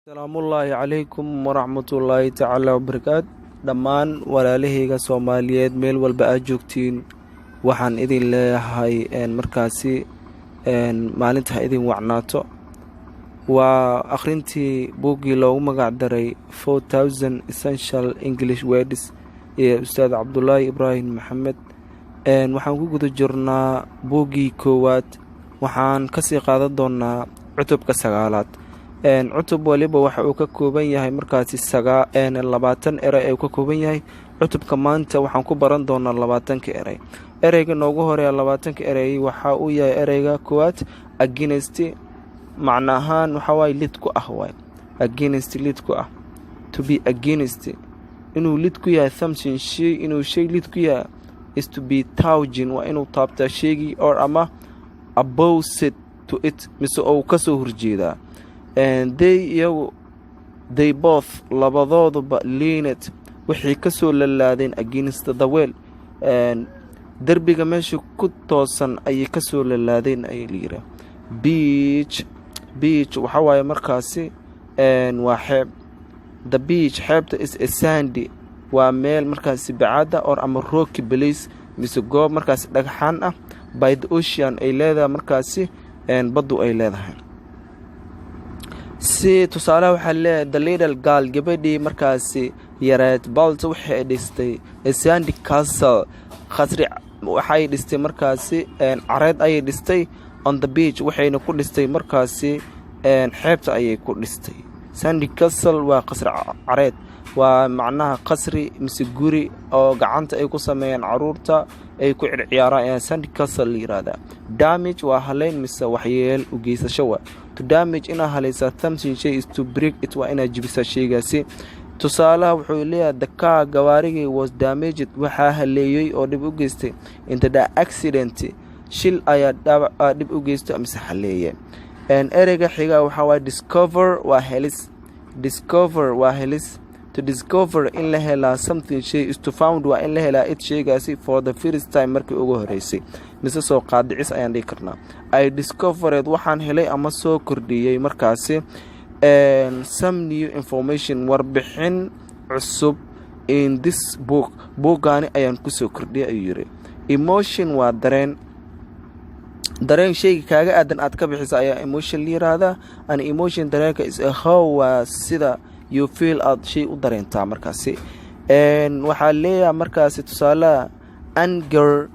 Asalaamullaahi calaykum waraxmatullaahi tacaala wabarakaatu. Dhammaan walaalahayga Soomaaliyeed, meel walba aad joogtiin, waxaan idin leeyahay markaasi maalinta ha idin wacnaato. Waa akhrintii buuggii loogu magac daray 4000 Essential English Words ee Ustaad Cabdulaahi Ibraahim Maxamed. Waxaan ku guda jirnaa buuggii koowaad. Waxaan kasii qaadan doonaa cutubka sagaalaad. Cutub waliba waxa uu ka kooban yahay markaasi 20 erey uu ka kooban yahay. Cutubka maanta waxaan ku baran doonaa 20-ka erey. Ereyga noogu horeeya 20-ka erey waxa uu yahay ereyga koowaad, against. Macno ahaan waxawaaye lid ku ah waay. Against, lid ku ah. To be against, inuu lid ku yahay, something, shay, inuu shay lid ku yahay, is to be touching, waa inuu taabtaa shaygii, or ama opposite to it, mise ou kasoo horjeedaa. They, iyagu, they both, labadooduba, leaned, waxay kasoo lalaadeen, against the wall, derbiga meesha ku toosan ayay kasoo lalaadeen ayay layiraa. Beach, beach waxaa waaye markaasi waa xeeb. The beach, xeebta, is a sandy, waa meel markaasi bacada, or ama rocky place, mise goob markaasi dhagxaan ah, by the ocean, ay leedahay markaasi baddu ay leedahay. Si tusaalaha waxaa leeyahay: the little girl, gabadhii markaasi yareed, built, waxay dhistay, sandy castle, khasri waxay dhistay markaasi careed ayay dhistay, on the beach, waxayna ku dhistay markaasi xeebta ayay ku dhistay. Sandy castle waa qasri careed, waa macnaha qasri mise guri oo gacanta ay ku sameeyaan caruurta ay ku circiyaaraan ayaa sandy castle la yiraahdaa. Damage waa haleyn mise waxyeel u geysasho. Wa to damage, inaad halaysaa, something, shay, is to break it, waa inaad jibisaa shaygaasi. Tusaalaha wuxuu leeyahay: the car, gawaarigii, was damaged, waxaa haleeyey oo dhib u geystay, in the accident, shil ayaa dhib u geystay mise haleeye. Ereyga xiga waxaa waay discover, waa helis. Discover waa helis. To discover, in la helaa, something, shay, is to found, waa in la helaa, it, shaygaasi, for the first time, markii ugu horeysay, mise soo qaadicis ayaan dhihi karnaa. I discovered, waxaan helay ama soo kordhiyey markaasi, some new information, warbixin cusub, in this book, buuggaani ayaan kusoo kordhiyay, ayuu yiri. Emotion waa dareen. Dareen shayga kaaga aadan aad ka bixisa ayaa emotion la yiraahdaa. An emotion, dareenka, is a how, waa sida, you feel, aad shay u dareentaa markaasi. Waxaa leeyahay markaasi tusaalaha: anger,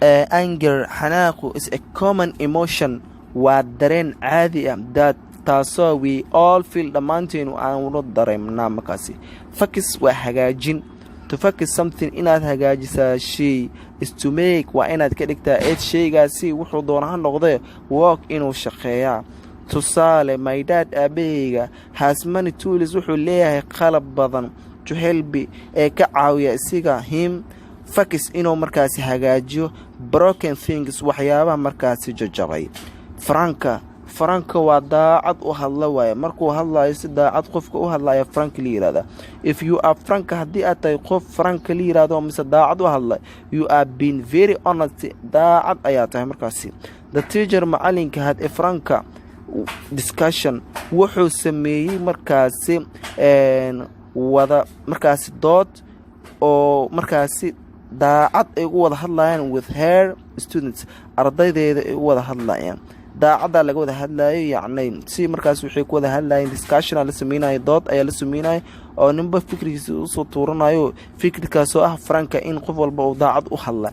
anger, xanaaqu, is a common emotion, waa dareen caadi ah, that, taasoo, we all feel, dhammaanteenu aanu dareemnaa markaasi. Fix waa hagaajin. To fix something, inaad hagaajisaa shay, is to make, waa inaad ka dhigtaa, it, shaygaasi, wuxuu doona ha noqdee, work, inuu shaqeeyaa. Tusaale: my dad, aabahayga, has many tools, wuxuu leeyahay qalab badan, to help, ee ka caawiya isiga, him fix, inuu markaasi hagaajiyo, broken things, waxyaabaha markaasi jajabay. Frank, frank waa daacad u hadla waaye. Markuu hadlayo si daacad qofka u hadlaya frank la yihahda. If you are frank, haddii aad tahay qof frank la yihahdo mise daacad u hadla, you are been very honest, daacad ayaa tahay markaasi. The teacher, macalinka, had a frank discussion, wuxuu sameeyey markaasi wada markaasi dood oo markaasi daacad ay u wada hadlayaan, with her students, ardaydeeda ay u wada hadlayaan. Daacaddaa laga wada hadlayo, yacni si markaas waxay ku wada hadlayeen discussion la sameynaya, dood ayaa la sameynaya oo ninba fikrigiisa usoo tuuranayo, fikirkaasoo ah frank, in qof walba uu daacad u hadla.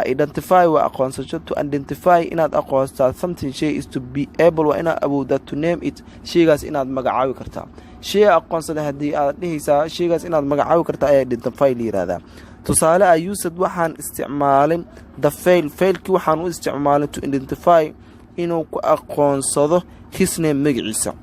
Identify waa aqoonsasho. To identify, inaad aqoonsataa, something, shay, is to be able, waa inaad awoodaa, to name it, shaygaas inaad magacaabi kartaa. Shayga aqoonsada haddii aad dhehaysaa, shaygaas inaad magacaabi kartaa ayaa identify la yihahdaa. Tusaale: I used, waxaan isticmaalay, the file, faylkii waxaan u isticmaalay, to identify, inuu ku aqoonsado, his name, magaciisa.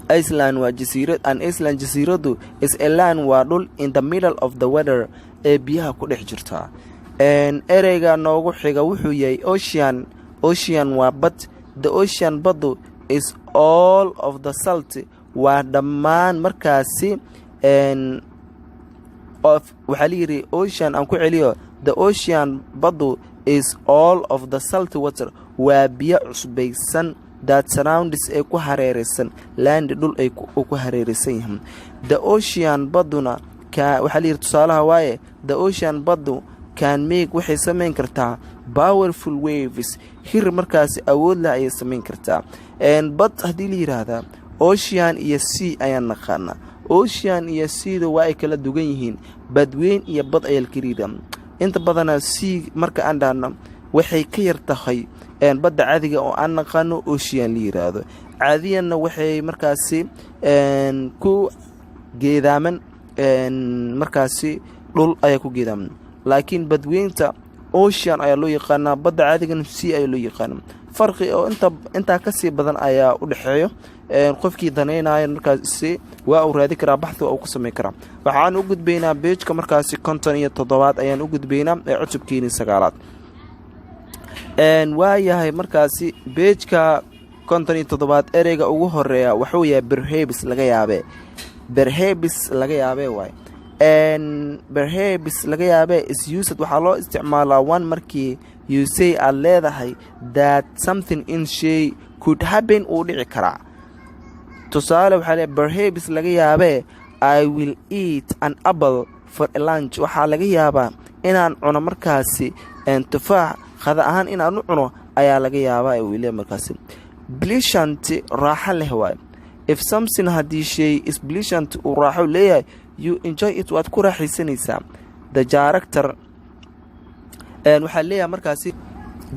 Island waa jasiirad. An island, jasiiradu, is a land, waa dhul, in the middle of the water, ee biyaha ku dhex jirtaa. Ereyga noogu xiga wuxuu yahay ocean. Ocean waa bad. The ocean, baddu, is all of the salt, waa dhammaan markaasi. Waxaa layidhi ocean, aan ku celiyo: the ocean, baddu, is all of the salt water, waa biyo cusbaysan, That surrounds, ee ku hareereysan, land, dhul ay ku hareereysan yahay. The ocean, baduna, waxaa layidhi tusaalaha waaye, the ocean, baddu, can make, waxay samayn kartaa, powerful waves, hir markaasi awood leh ayay samayn kartaa. Bad haddii la yidhaahdaa, ocean iyo sea ayaan naqaanaa. Ocean iyo seada waa ay kala dugan yihiin. Badweyn iyo bad ayaa laka yidhaa. Inta badana sea marka aan dhahno, waxay ka yar tahay badda caadiga oo aan naqaano ocean la yiraahdo. Caadiyanna waxay markaasi ku geedaaman markaasi dhul ayaa ku geedaaman, laakiin badweynta ocean ayaa loo yaqaanaa, badda caadigana sea ayaa loo yaqaana. Farqi oo inta intaa kasii badan ayaa u dhexeeyo. Qofkii danaynaya markaasi waa uu raadi karaa, baxthi waa uu ku samayn karaa. Waxaan u gudbaynaa pageka markaasi 57aad ayaan u gudbaynaa ee cutubkiini sagaalaad. Waayahay, markaasi pageka 57aad ereyga ugu horeeya wuxuu yahay perhaps, laga yaabee. Perhaps, laga yaabee waay. Perhaps, laga yaabee, is used, waxaa loo isticmaalaa, when, markii, you say, aad leedahay, that something, in shay, could happen, uu dhici karaa. Tusaale waxaa le, perhaps, laga yaabee, I will eat an apple for a lunch, waxaa laga yaabaa inaan cuno markaasi tufaax qada ahaan inaan u cuno ayaa laga yaabaa, uu le markaasi. Pleasant, raaxo leh waay. If something, haddii shay, is pleasant, uu raaxo leeyahay, you enjoy it, waad ku raaxaysanaysaa. The character, waxaa leeyahay markaasi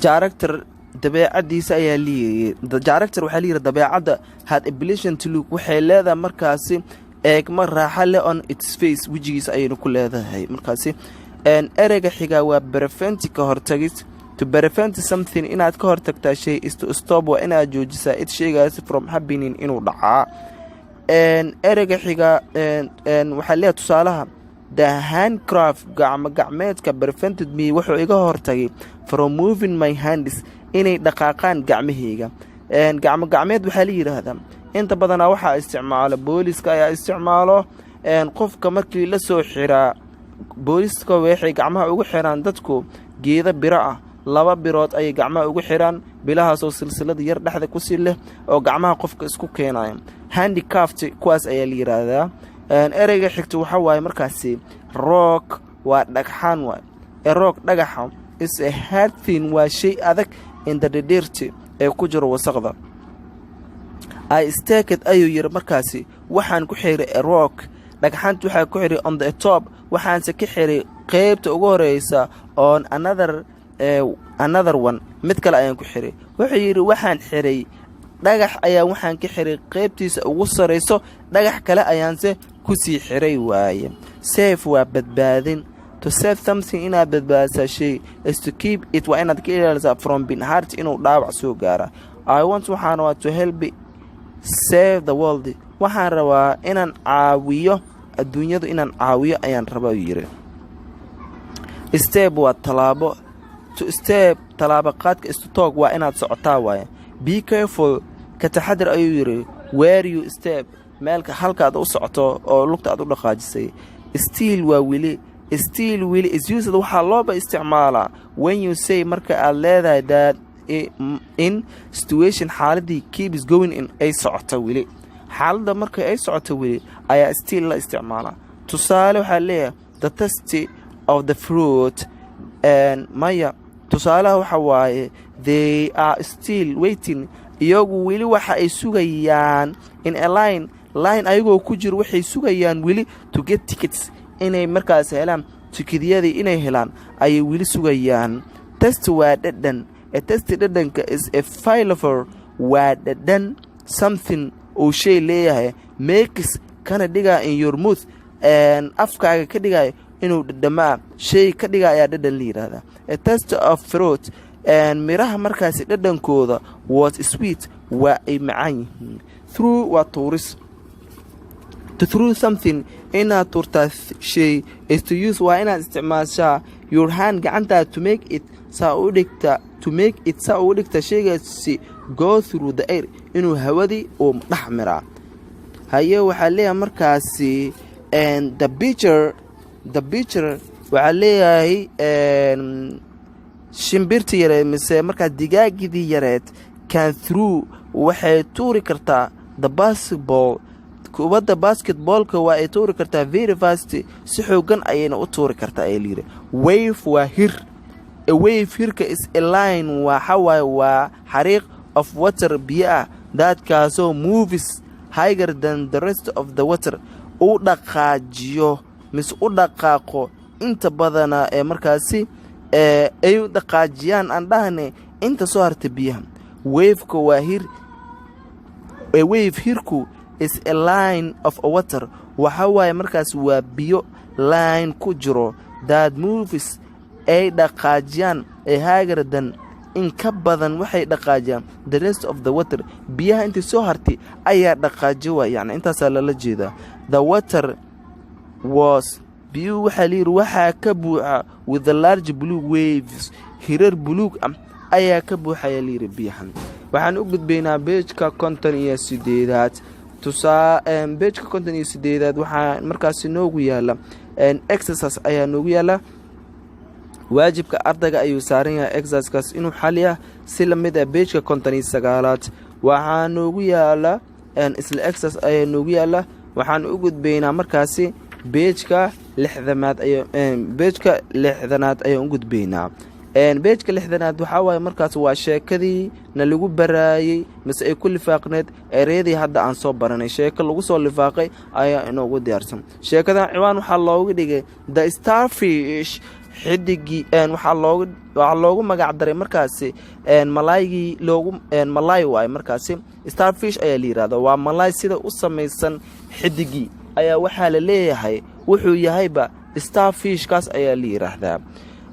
character, dabeecadiisa ayaa leeyahay. The character, waxaa leeyahay dabeecadda, had a pleasant look, waxay leedahay markaasi eegma raaxo leh, on its face, wejigiisa ayaynu ku leedahay markaasi. Ereyga xigaa waa prevent, ka hortagis. To prevent something, inaad ka hortagtaa shay, is to stop, waa inaad joojisaa, it, shaygaasi, from happening, inuu dhacaa. Ereyga xiga waxaa leeyahay tusaalaha, the handcuff, gacmo gacmeedka, prevented me, wuxuu iga hortagay, from moving my hands, inay dhaqaaqaan gacmahayga. Gacmo gacmeed waxaa la yidhaahdaa inta badanaa waxaa isticmaalo booliska ayaa isticmaalo. Qofka markii la soo xiraa, booliska waxay gacmaha ugu xiraan dadku geeda biro ah. Laba birood ayay gacmaha ugu xiraan, bilahaasoo silsilada yar dhexda kusii leh oo gacmaha qofka isku keenaya. Handcuffed, kuwaas ayaa la yidhaahdaa. Ereyga xigta waxaa waaye markaasi rock, waa dhagxaan waay. Rock, dhagaxa, is a hard thing, waa shay adag, in the dirt, ee ku jiro wasaqda. I staked, ayuu yiri markaasi, waxaan ku xiray, a rock, dhagxaanta waxaa ku xiray, on the top, waxaanse ka xiray qeybta ugu horeysa, on another one, mid kale ayaan ku xiray. Wuxuu yidhi, waxaan xiray dhagax ayaa waxaan ka xiray qeybtiisa ugu sarayso, dhagax kale ayaanse kusii xiray waaye. Save waa badbaadin. To save something, inaad badbaadisaa shay, is to keep it, waa inaad ka ilaalisaa, from being hurt, inuu dhaawac soo gaara. I want, waxaan rabaa, to help save the world, waxaan rabaa inaan caawiyo adduunyadu, inaan caawiyo ayaan rabaa, uu yidhi. Step waa tallaabo. To step, tallaabo qaadka, is to talk, waa inaad socotaa waaye. Be careful, ka taxadir, ayuu yidhi, where you step, meelka halkaad u socoto oo lugta aad u dhaqaajisay. Still waa weli. Still, weli, is used, waxaa looba isticmaalaa, when you say, marka aad leedahay, that, in, situation, xaaladii, keeps going, in ay socoto weli. Xaaladda marka ay socoto weli ayaa still la isticmaalaa. Tusaale waxaa leeyahay, the taste of the fruit, maya, tusaalaha waxa waaye, they are still waiting, iyagu weli waxa ay sugayaan, in a line, line ayagoo ku jiro waxay sugayaan weli, to get tickets, inay markaas helaan tikidyadii, inay helaan ayay weli sugayaan. Taste waa dhadhan. A taste, dhadhanka, is a flavor, waa dhadhan, something, uu shay leeyahay, makes, kana dhigaa, in your mouth, afkaaga ka dhigaayo inuu dhadhamaa shay ka dhiga ayaa dhadhan la yidhaahdaa. A taste of fruit, miraha markaasi dhadhankooda, was sweet, waa ay macaan yihiin. Throw waa tuuris. To throw something, inaad tuurtaa shay, is to use, waa inaad isticmaashaa, your hand, gacantaada, to make it, saa u dhigta, to make it, saa ugu dhigta shaygaasi, go through the air, inuu hawadii uu dhex miraa. Haye, waxaa leeyahay markaasi the picture, waxaa leeyahay shimbirta yareed mise markaa digaagidii yareed, can throw, Waxay tuuri kartaa the basketball, kubadda basketballka waa ay tuuri kartaa, very fast, si xoogan ayayna u tuuri kartaa, ayaa layidhi. Wave waa hir. A wave, hirka, is a line, waxawaaye waa xariiq, of water, biyo ah, daadkaasoo moves higher than the rest of the water, u dhaqaajiyo mise u dhaqaaqo inta badana ee markaasi ay u dhaqaajiyaan, aan dhahne, inta soo harta biyaha. Waveka waa hir. A wave, hirku, is a line of a water, waxa waaye markaas waa biyo line ku jiro, that moves, ay dhaqaajiyaan, ee higher than, in ka badan waxay dhaqaajiyaan, the rest of the water, biyaha intii soo hartay ayaa dhaqaajiyo waay. Yani intaasaa lala jeedaa. The water was, biyuhu waxaa layidhi waxaa ka buuxa, with the large blue waves, hirar buluug ah ayaa ka buuxaya layidhi biyahan. Waxaan u gudbaynaa pageka 58aad. Tusaa pageka 58aad waxaa markaasi noogu yaala exercise ayaa noogu yaala. Waajibka ardayga ayuu saaran yahay exercisekaas inuu xaliya. Si lamid ah pageka 59aad waxaa noogu yaala isla exercise ayaa noogu yaala. Waxaan u gudbaynaa markaasi pageka 60aad. Pageka 60aad ayaan u gudbaynaa. Pageka 60aad waxaa waaye markaas waa sheekadii na lagu baraayey mise ay ku lifaaqneed ereyadii hadda aan soo baranay. Sheeko lagu soo lifaaqay ayaa inoogu diyaarsan. Sheekadan ciwaan waxaa looga dhigay "The Starfish", xidigii. Waxaa loogu magac daray markaasi malaaygii loogu malaay waaye markaasi. Starfish ayaa la yihahda. Waa malaay sida u samaysan xidigii ayaa waxaa la leeyahay wuxuu yahayba starfishkaas ayaa la yidhaahdaa.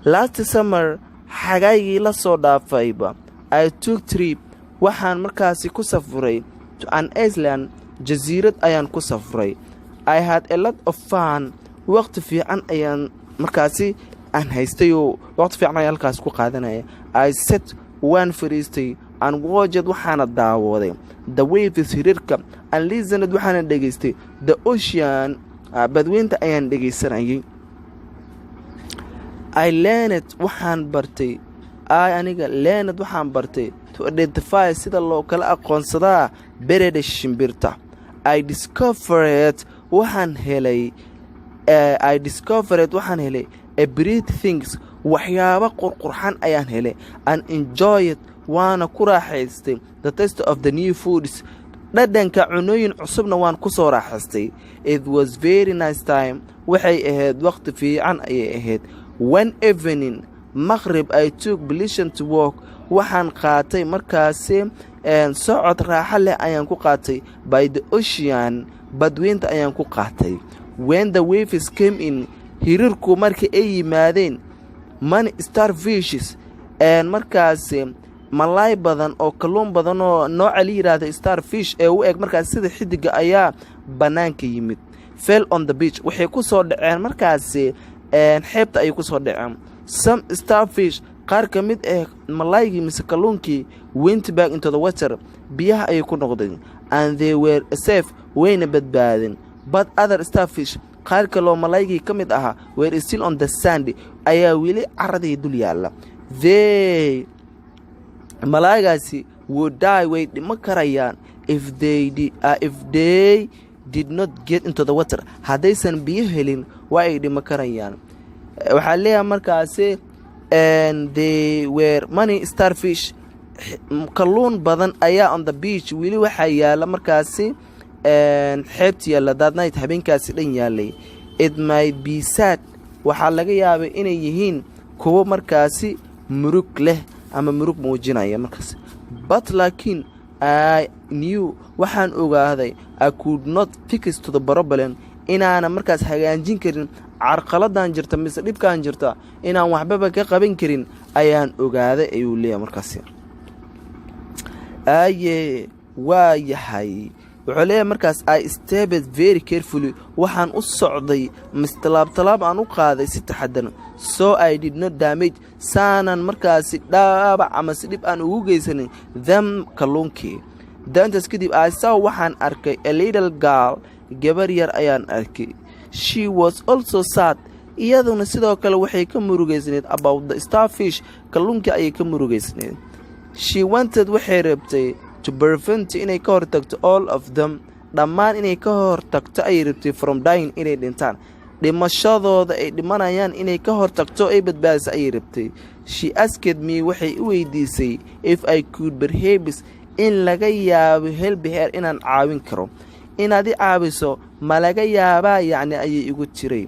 Last summer, xagaygii la soo dhaafayba, I took trip, waxaan markaasi ku safray, to an island, jasiirad ayaan ku safray. I had a lot of fun, waqti fiican ayaan markaasi aan haystayoo waqti fiican ayaan halkaas ku qaadanaya. I sat, waan fadhiistay, and watched, waxaana daawooday, the waves, hirarka, and listened, waxaana dhegaystay, the ocean, badweynta ayaan dhegaysanayay. I learned, waxaan bartay, I, aniga, learned, waxaan bartay, to identify, sida loo kala aqoonsadaa, birds, shimbirta. I discovered, waxaan helay, I discovered, waxaan helay, a pretty things, waxyaabo qurqurxan ayaan helay, and enjoyed, waana ku raaxaystay, the taste of the new foods, dhadhanka cunooyin cusubna waan ku soo raaxaystay. It was very nice time, waxay ahayd waqti fiican ayay ahayd. One evening, maqrib, I took pleasant walk, waxaan qaatay markaasi socod raaxo leh ayaan ku qaatay, by the ocean, badweynta ayaan ku qaatay. When the waves came in, hirarku marka ay yimaadeen, many starfishes, markaasi malaay badan oo kalluun badan oo nooca la yidhaahda starfish ee u eg markaas sida xidiga ayaa bannaanka yimid, fell on the beach, waxay ku soo dhaceen markaasi xeebta ayay ku soo dhaceen. Some starfish, qaar ka mid ah malaaygii mise kalluunkii, went back into the water, biyaha ayay ku noqdeen, and they were safe, wayna badbaadeen. But other starfish, qaar kaloo malaaygii ka mid ahaa, were still on the sand, ayaa weli caradii dul yaalla. They, malaaygaasi, would die, way dhimo karayaan, if they did not get into the water, haddaysan biyo helin waa ay dhimo karayaan. Waxaa leeyahay markaasi they were many starfish, kalluun badan ayaa, on the beach, weli waxaa yaala markaasi xeebta yaalla, that night, habeenkaasi dhan yaalay. It might be sad, waxaa laga yaabay inay yihiin kuwo markaasi murug leh ama murug muujinaya markaas. But, laakiin, I knew, waxaan ogaaday, I could not fix to the problem, inaana markaas hagaajin karin carqaladan jirta mise dhibkan jirta, inaan waxbaba ka qaban karin ayaan ogaaday, ayuu leeyahay markaasi. Aye, waa yahay. Wuxuu leeyahay markaas I stepped very carefully, waxaan u socday mise talaab aan u qaaday si taxadan, so I did not damage, saanan markaasi dhaabac ama si dhib aan ugu geysanin, them, kalluunkii. Daantaas kadib I saw, waxaan arkay, a little girl, gabar yar ayaan arkay. She was also sad, iyaduna sidoo kale waxay ka murugaysneed, about the starfish, kalluunkii ayay ka murugaysneed. She wanted, waxay rabtay, to To prevent, inay ka hortagto, all of them, dhammaan inay ka hortagto ayay rabtay, from dying, inay dhintaan, dhimashadooda ay dhimanayaan inay ka hortagto, ay badbaadiso ayay rabtay. She asked me, waxay i weydiisay, if I could perhaps, in laga yaabo, help her, inaan caawin karo. Inaad i caawiso ma laga yaabaa yacni, ayay igu tiray.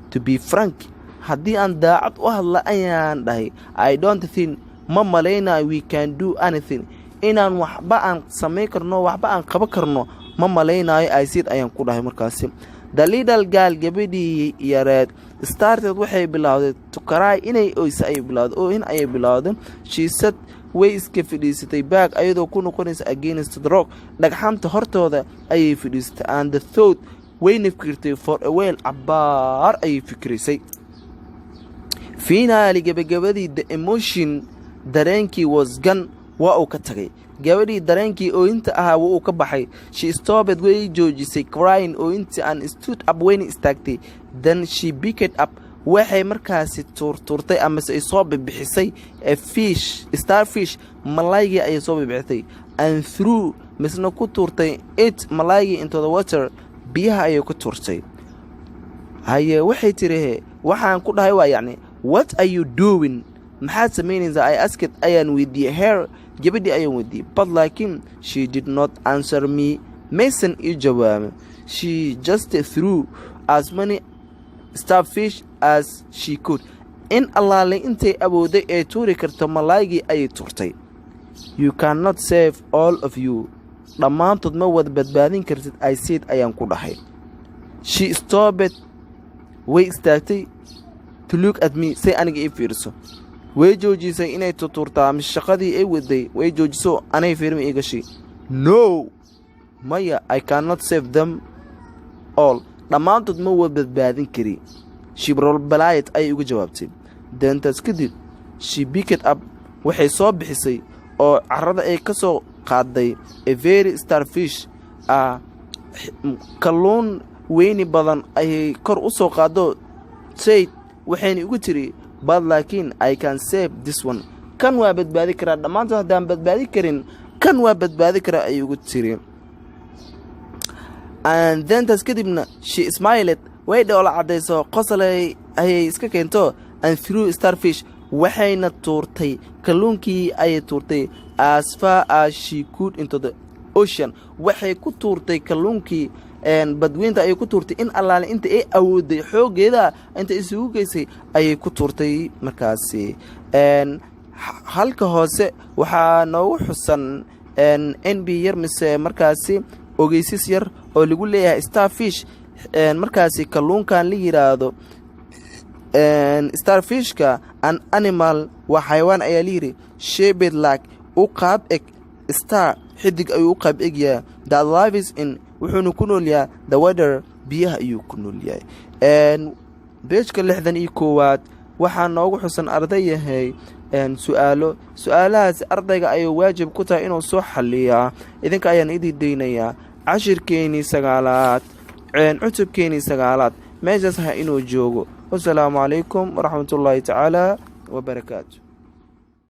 To be frank, haddii aan daacad u hadla, ayaan dhahay, I don't think, ma malaynayo, we can do anything, inaan waxba aan samayn karno, waxba aan qaban karno ma malaynayo, I said, ayaan ku dhahay markaasi. The little girl, gabadhii yareed, started, waxay bilowday, to cry, inay oysa ayay bilowday, oohin ayay bilowday. She sat, way iska fadhiisatay, back, ayadoo ku noqonaysa, against the rock, dhagxanta hortooda ayay fadhiisatay, and the thought, wayna fikirtay, for a while, cabbaar ayay fikraysay. Finally, gabagabadii, the emotion, dareenkii, was gone, waa uu ka tagay gabadhii. Dareenkii ooyinta ahaa waa uu ka baxay. She stopped, way joojisay, crying, ooyintii, and stood up, wayna istaagtay. Then she picked up, waxay markaasi tuurtuurtay amase ay soo bibixisay, a fish, starfish, malaygii ayay soo bibixisay, and threw, misna ku tuurtay, it, malaygii, into the water, biyaha ayay ku tuurtay. Haye, waxay tiri, waxaan ku dhahay waa yacni, "What are you doing?" Maxaad samaynaysaa? I asked, ayaan weydiiyey, her, gabadhii ayaan weydiiyey. But, laakiin, she did not answer me, maysan ii jawaabin. She just threw as many starfish as she could. In allaale intay awooday ee tuuri karto malaygii ayay tuurtay. "You cannot save all of you," dhammaantood ma wada badbaadin kartid, I said, ayaan ku dhahay. She stopped, way istaagtay, to look at me, say aniga ii fiiriso. Way joojisay inay tutuurtaa mise shaqadii ay waday way joojiso, anay fiirma ii gashay. "No," maya, "I cannot save them all," dhammaantood ma wada badbaadin kari, she replied, ayay uga jawaabtay. Then, taas kadib, she picked up, waxay soo bixisay oo carrada ay ka soo qaaday, a very starfish ah, kalluun weyni badan ayay kor u soo qaado. Said, waxayna igu tiri, "But, laakiin, I can save this one," kan waa badbaadi karaa. Dhammaantood haddaan badbaadi karin, kan waa badbaadi karaa, ayay igu tiri. And then, taas kadibna, she smiled, way dhoola caddayso, qosolay ayay iska keento, and threw starfish, waxayna tuurtay kalluunkii ayay tuurtay, as far as she could into the ocean. Waxay ku tuurtay kalluunkii badweynta ayay ku tuurtay. In allaale inta ay awooday, xooggeeda inta isugu geysay ayay ku tuurtay markaasi. Halka hoose waxaa noogu xusan NB yar mise markaasi ogeysis yar oo lagu leeyahay starfish. Markaasi kalluunkan la yidhaahdo starfishka, an animal, waa xayawaan ayaa layidhi, shaped like, u qaab eg, star, xidig ayuu u qaab egyahay, that lives in, wuxuuna ku nool yahay, the water, biyaha ayuu ku nool yahay. Page-ka 61aad waxaa noogu xusan, arday yahay, su-aalo. Su-aalahaas ardayga ayuu waajib ku tahay inuu soo xaliyaa. Idinka ayaan idii daynayaa. Cashirkeenii sagaalaad, cutubkeenii sagaalaad, meeshaas ha inuu joogo. Wasalaamu calaykum waraxmatullaahi tacaala wabarakaatu.